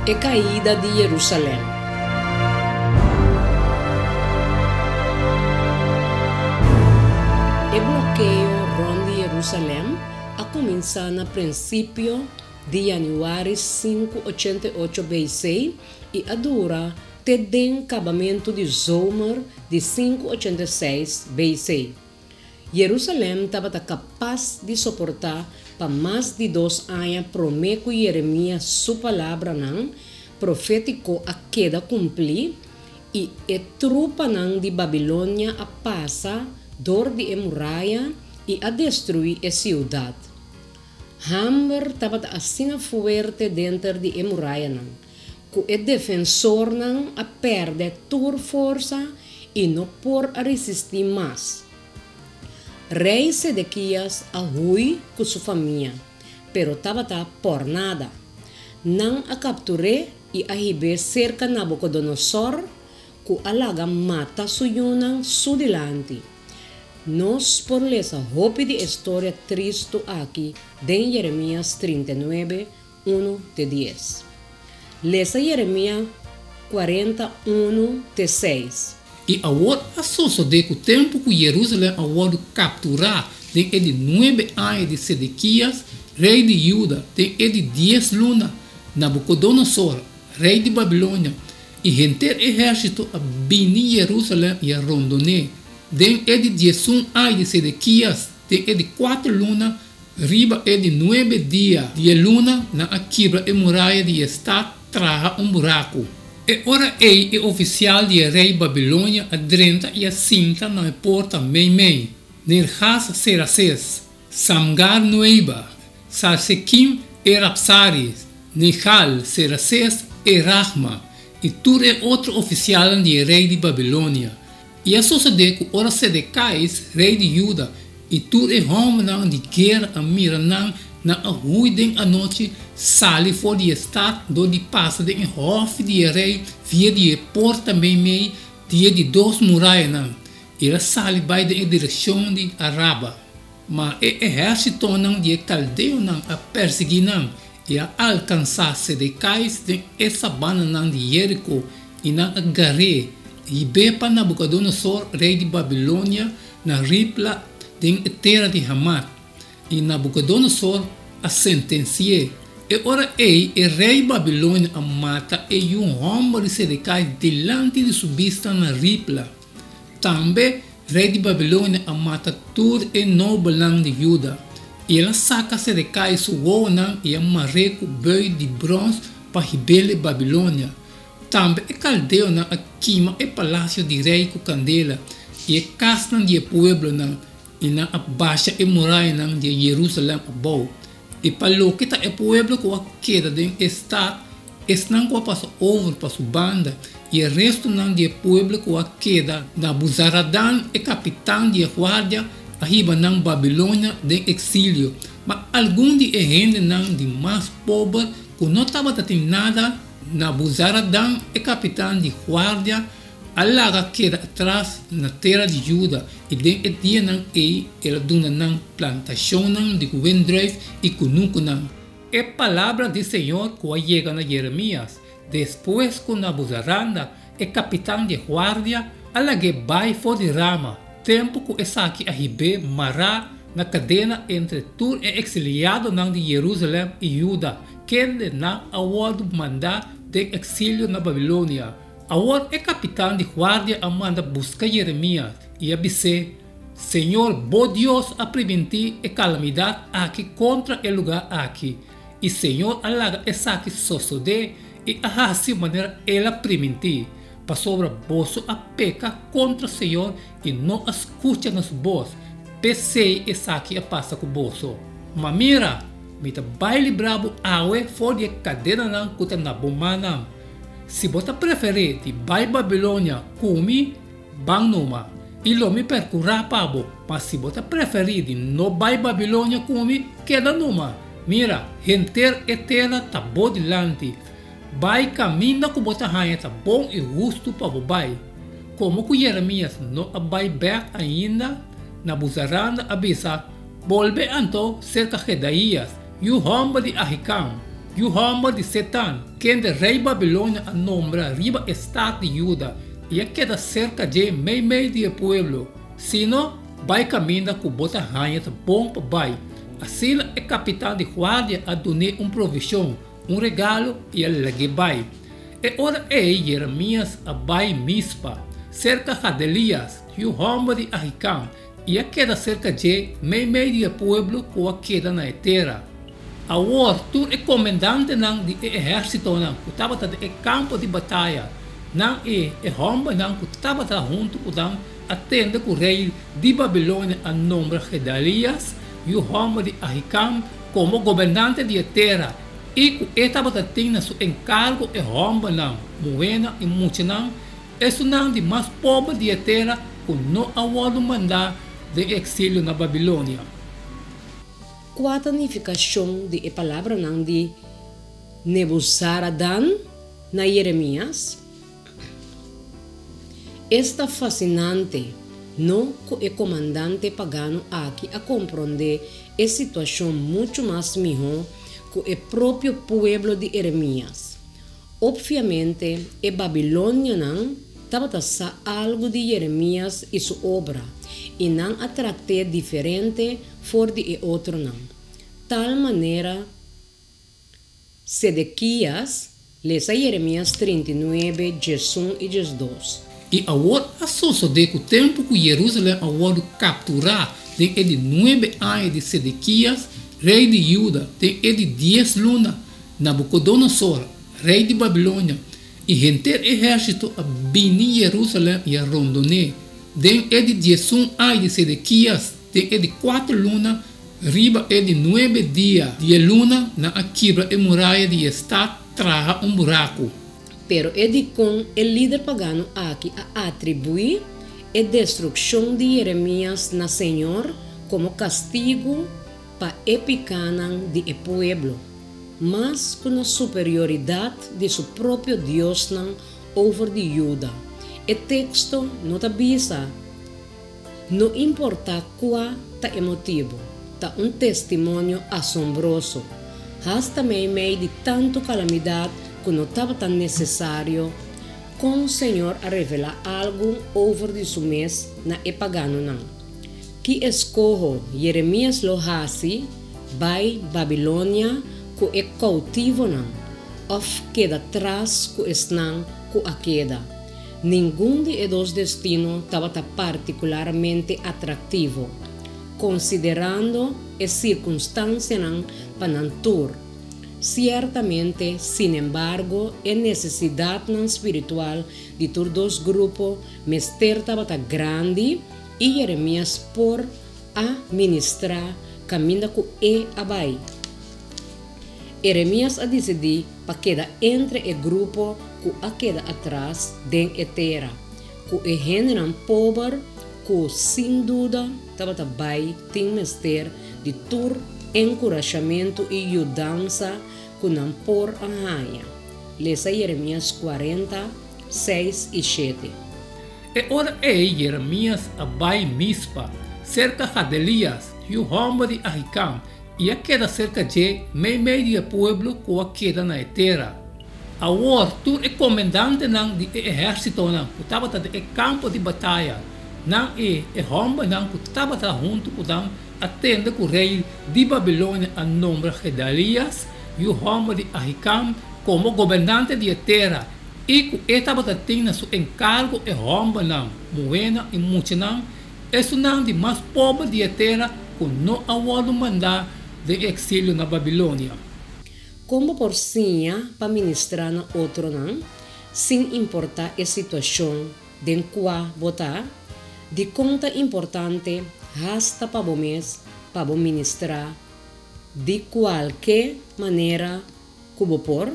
E kaida di Yerusalèm. E blokeo rònt di Yerusalèm a kuminsá na prinsipio di yanüari 588 BC i a dura te den kabamentu di zomer di 586 BC. Yerusalèm tabata kapas di soportá pa mas di dos aña promé ku Yeremías su palabranan profétiko a keda kumplí i e trupanan di Babilonia a pasa dor di e muraya i a destruí e siudat. Hamber tabata asina fuerte denter di e murayanan, ku e defensornan a pèrdè tur forsa i no por a resistí mas. Rei Sedekias a hui ku su famia, pero tabata pòrnada. Nan a kaptur'é i a hib'é serka Nabukodonosor, ku a laga mata su yunan su dilanti. Nos por lesa hopi di e storia tristu aki den Jeremias 39, Unu te dies. Lesa Jeremia kuarenta unu te seis. I awor a sosodé ku tempu ku Jerusalèm a wòrdu kapturá den e di nuebe aña di Sedekias, rei di Juda, den e di dies luna, Nabukodonosor, rei di Babilonia, i henter ehérsito a bini Jerusalèm i a rondon'é. Den e di diesun aña di Sedekias, den e di kuater luna, Riba e di nuebe dia di e luna nan a kibra e muraya di e stat traha un buraku. E ora ei e ofisial di e rei Babilonia a drenta i a sinta na e porta meimei, Nergas-Serases, Samgar-Nueiba, Sarsekim e Rabsaris, Nehal-Serases e Rahma, i tur e otro ofisialnan di e rei di Babilonia. I a sosodé ku ora Sedekais, rei di Juda, i tur e hòmbernan di guera a mira nan, nan a hui den anochi, sali for di e stat dor di pasa den e hòfi di e rei via di e porta meimei di e di dos murayanan, i el a sali bai den e direkshon di Araba. Ma e ehérsitonan di e kaldeonan a persiguí nan i a alkansá Sedekais den e sabananan di Jeriko, i nan a gar'é, hib'é pa Nabukodonosor, rei di Babilonia, na Ribla den e tera di Hamat. I Nabukodonosor a sentensi'é. E ora ei e rei babilonio a mata e yu hòmber di Sedekai dilanti di su bista na Ribla. Tambe rei di Babilonia a mata tur e nobelnan di Juda, i el a saka Sedekai su wowonan i a mar'é ku bui di bròns pa hib'é Babilonia. Tambe e kaldeonan a kima e palasio di rei ku kandela i e kasnan di e pueblonan, i nan a basha e murayanan di Jerusalèm abou. I pa loke ta e pueblo ku a keda den e stat, esnan ku a pasa over pa su banda, i e restunan di e pueblo ku a keda, Nabuzaradan, e kapitan di e guardia, a hiba nan Babilonia den eksilio. Ma algun di e hendenan di mas pober ku no tabata tin nada, Nabuzaradan, e kapitan di guardia, a laga keda atras na tera di Juda, i den e dianan ei el a duna nan plantashonnan di wendruif i kunukunan. E palabra di señor ku a yega na Jeremias despues ku Nabuzaranda, e kapitan di e guardia, a lag'é bai for di Rama, tempu ku esaki a hib'é mará na kadena entre tur e eksiliadonan di Jerusalèm i Juda, kende nan a wòrdu mandá den eksilio na Babilonia. Awor e kapitan di guardia a manda buska Jeremias i a bis'é, Señor bo Dios a primintí e kalamidat aki kontra e lugá aki, i Señor a laga esaki sosodé i a hasi manera el a primintí, pasobra boso a peka kontra Señor i no a skucha na su bos, p'esei esaki a pasa ku boso. Ma mira, mi ta bai libra bo awe for di e kadenanan ku ta na bo mannan. Si bo ta preferí di bai Babilonia ku mi, ban numa, i lo mi perkurá pa bo, ma si bo ta preferí di no bai Babilonia ku mi, keda numa. Mira, henter e tera ta bo dilanti. Bai kaminda ku bo ta haña ta bon i hustu pa bo bai. Komo ku Jeremias no a bai bèk ainda, Nabuzaranda a bisa, Bolbe anto serka Gedaías, yu hòmber di Ahikam. yu hòmber di Setan, kende rei Babilonia a nombra riba e stat di Juda, i a keda serka dje meimei di e pueblo. Sino, bai kaminda ku bo ta haña ta bon pa bai. Asina e kapitan di guardia a dun'é un provishon, un regalo, i a lag'é bai. E ora ei Jeremias a bai Mispa, serka Gadelias, yu hòmber di Ahikam, i a keda serka dje meimei di e pueblo ku a keda na e tera. Awor tur e komendantenan di e ehérsitonan ku tabata den e kampo di bataya, nan i e hòmbernan ku tabata huntu ku nan, a tende ku rei di Babilonia a nombra Gedalias, yu hòmber di Ahikam, komo gobernante di e tera, i ku e tabata tin na su enkargo e hòmbernan, muhénan i muchanan, Esunnan di mas pober di e tera ku no a wòrdu mandá den eksilio na Babilonia. Kua ta nifikashon di e palabranan di Nebuzaradan na Jeremias? Esta fasinante, no, ku e komandante pagano aki a komprondé e situashon muchu mas mihó ku e propio pueblo di Eremias! Opviamente, e babilonianan tabata sa algu di Jeremias i su obra, i nan a trat'é diferente for di e otronan. Tal manera Sedekias, lesa Jeremias 39, 11 i 12. I awor a sosodé ku tempu ku Jerusalèm a wòrdu kapturá den e di nuebe aña di Sedekias, rei di Juda, den e di dies luna, Nabukodonosor, rei di Babilonia, i henter ehérsito a bini Jerusalèm i a rondon'é. Den e di diesun aña di Sedekias, den e di kuater luna, riba e di nuebe dia di e luna, nan a kibra e muraya di e stat, traha un buraku. Pero e dikon e lider pagano aki a atribuí e destrukshon di Jeremias na Señor komo kastigu pa e pikánan di e pueblo, mas ku na superioridat di su propio diosnan over di Juda. E teksto no ta bisa, No importá kua ta e motibu, ta un testimonio asombroso, hasta meimei di tantu kalamidat ku no tabata nesesario, kon Señor a revelá algu over di su mes na e paganonan. Ki eskoho Jeremias lo hasi, bai Babilonia ku e koutivonan òf keda tras ku esnan ku a keda? Ningun di e dos destino tabata partikularmente atraktivo, konsiderando e sirkunstansianan pa nan tur. Siertamente, sinembargo, e nesesidatnan spiritual di tur dos grupo mester tabata grandi I Jeremias por a ministrá kaminda ku e a bai. Eremias a disidí pa keda entre e grupo ku a keda atras den e tera, ku e hendenan pober ku sin duda tabata bai tin mester di tur enkurashamentu i yudansa ku nan por a haña. Lesa Jeremias kuarenta, seis i shete. E ora ei Jeremias a bai Mispa, serka Gadelias, yu hòmber di Ahikam, i a keda serka dje meimei di e pueblo ku a keda na e tera. Awor tur e komendantenan di e ehérsitonan ku tabata den e kampo di bataya, nan i e hòmbernan ku tabata huntu ku nan, a tende ku rei di Babilonia a nombra Gedalias, yu hòmber di Ahikam, komo gobernante di e tera, I ku e tabata tin na su enkargo e hòmbernan, muhénan i muchanan, esunnan di mas pober di e tera ku no a wòrdu mandá den eksilio na Babilonia. Kon bo por siña pa ministrá na otronan sin importá e situashon den kua bo ta? Dikon ta importante hasta pa bo mes pa bo ministrá di kualke manera ku bo por?